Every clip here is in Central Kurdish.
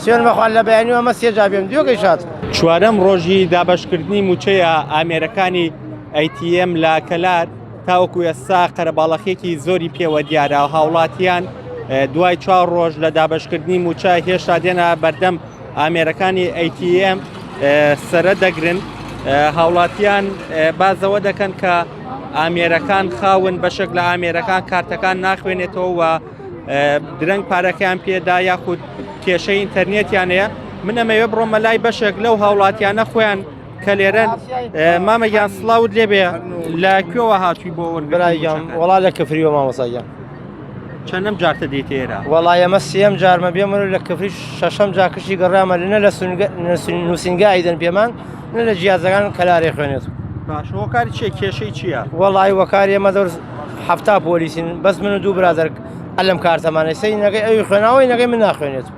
سوێن بەخوا لە بەیانی ئەمە سێ جار بێم دوێکەی شات. چوارەم ڕۆژی دابەشکردنی مووچەیە ئامێرەکانی ATM لە کەلار تاوەکو ئێستا قەرەباڵەخیەکی زۆری پێوە دیارە هاوڵاتیان دوای چوار ڕۆژ لە دابەشکردنی مووچە هێشتا دێنە بەردەم ئامێرەکانی ATM سەرە دەگرن هاوڵاتیان بازەوە دەکەن کە ئامێرەکان خاون بەشێک لە ئامێرەکان کارتەکان ناخوێنێتەوە و درەنگ پارەکەیان پێدا یاخود کێشەی ئینتەرنێتیان هەیە من ئەمەوێ بڕۆمە لای بەشێک لەو هاوڵاتیانە خۆیان کە لێرەن مامە گیان سڵاوت لێبێ لە کوێوە هاتووی بۆ وەرگیان وەڵا لە کفریوە مامۆساگیان چەندەم جارتە دێتە ئێرە وەڵا ئێمە سێم جارمە بێ من لە کفری شەشەم جاکشی گەڕامە لە لە نووسینگە ئایدەن پێمان نە لە جیازەکان کەلارێ خوێنێت باش هۆکاری چیە کێشەی چییە؟ وەڵی وەکاری ئێمە دەور حەفتا پۆلیسین بەس من و دوو برادەر ئەلم کارتەمانە سەی نەگەی ئەوی خوێناوەی نەگەی من ناخوێنێت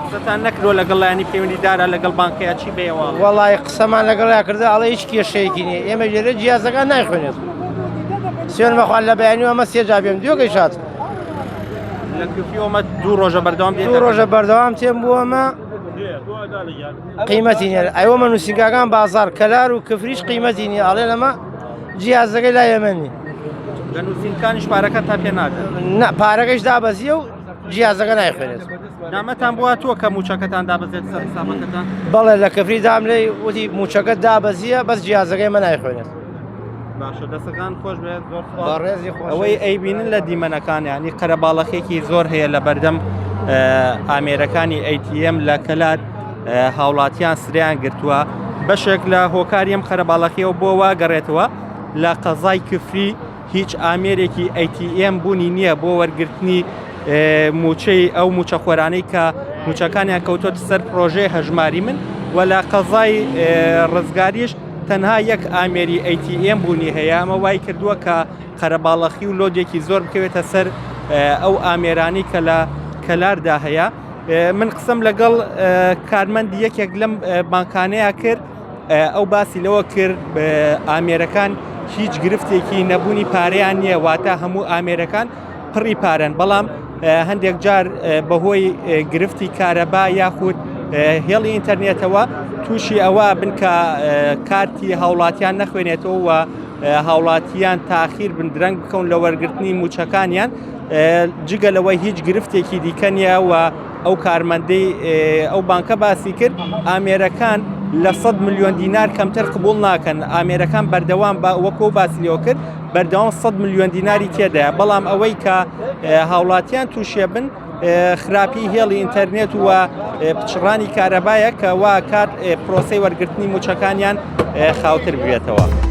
قسەتان نەکردووە لەگەڵ لایەنی پەیوەندیدارە لەگەڵ بانکەیە چی بێەوە وەڵی قسەمان لەگەڵیا کردە ئەڵێ هیچ کێشەیەکی نییە ئێمە لێرە جیازەکان نایخوێنێت سوێن بەخوا لە بەیانی ئەمە سێ جار بێم دوێکەی شات لە کفیۆمە دوو ڕۆژە بەردەوام دوو ڕۆژە بەردەوام تێم بووەمە قیمەتی نیە ئەوە نووسینگاکان بازار کەلار و کفریش قیمەتی نیە ئەڵێ لەمە جیازەکەی لای ئێمە نی لە نووسینکانیش پارەکە تا پێ نادەن نا پارەکەش دابەزیە و جیازەکە نایخوێنێت نامەتان بووە تۆ کە موچەکەتان دابەزێت سەر حسابەکەتان بەڵێ لە کفری دام لێی وتی موچەکە دابەزیە بەس جیازەکەی مە نایخوێنێت باشە دەستەکان خۆش بێت زۆر سوپاس. بەڕێزی خۆش ئەوەی ئەیبینن لە دیمەنەکان ینی قەرەباڵەخێکی زۆر هەیە لە بەردەم ئامێرەکانی ATM لە کەلار هاوڵاتیان سریان گرتووە بەشێک لە هۆکاری ئەم قەرەباڵەخیەوە بۆ وا گەڕێتەوە لە قەزای کفری هیچ ئامێرێکی ATM بوونی نییە بۆ وەرگرتنی موچەی ئەو موچەخۆرانەی کە موچەکانیان کەوتۆتە سەر پرۆژەی هەژماری من و لە قەزای ڕزگاریش تەنها یەک ئامێری ATM بوونی هەیە ئەمە وای کردووە کە قەرەباڵەخی و لۆدێکی زۆر بکەوێتە سەر ئەو ئامێرانی کە لە کەلاردا هەیە من قسەم لەگەڵ کارمەندی یەکێک لەم بانکانەیە کرد ئەو باسی لەوە کرد ئامێرەکان هیچ گرفتێکی نەبوونی پارەیان نییە واتە هەموو ئامێرەکان پڕی پارەن بەڵام هەندێک جار بەهۆی گرفتی کارەبا یاخود هێڵی ئینتەرنێتەوە تووشی ئەوە بن کە کارتی هاوڵاتیان نەخوێنێتەوە و هاوڵاتیان تاخیر بن درەنگ بکەون لە وەرگرتنی موچەکانیان جگە لەوەی هیچ گرفتێکی دیکە نییە و ئەو کارمەندەی ئەو بانکە باسی کرد ئامێرەکان لە 100 میلیۆن دینار کەمتر قبول ناکەن ئامێرەکان بەردەوام بە وەکۆ باسی لێوە کرد بەردەوام 100 میلیۆن دیناری تێدایە بەڵام ئەوەی کە هاوڵاتیان تووشێ بن خراپی هێڵی ئینتەرنێت و پچڕانی کارەبایە کە وا کات پرۆسی وەرگرتنی موچەکانیان خاوتر بێتەوە.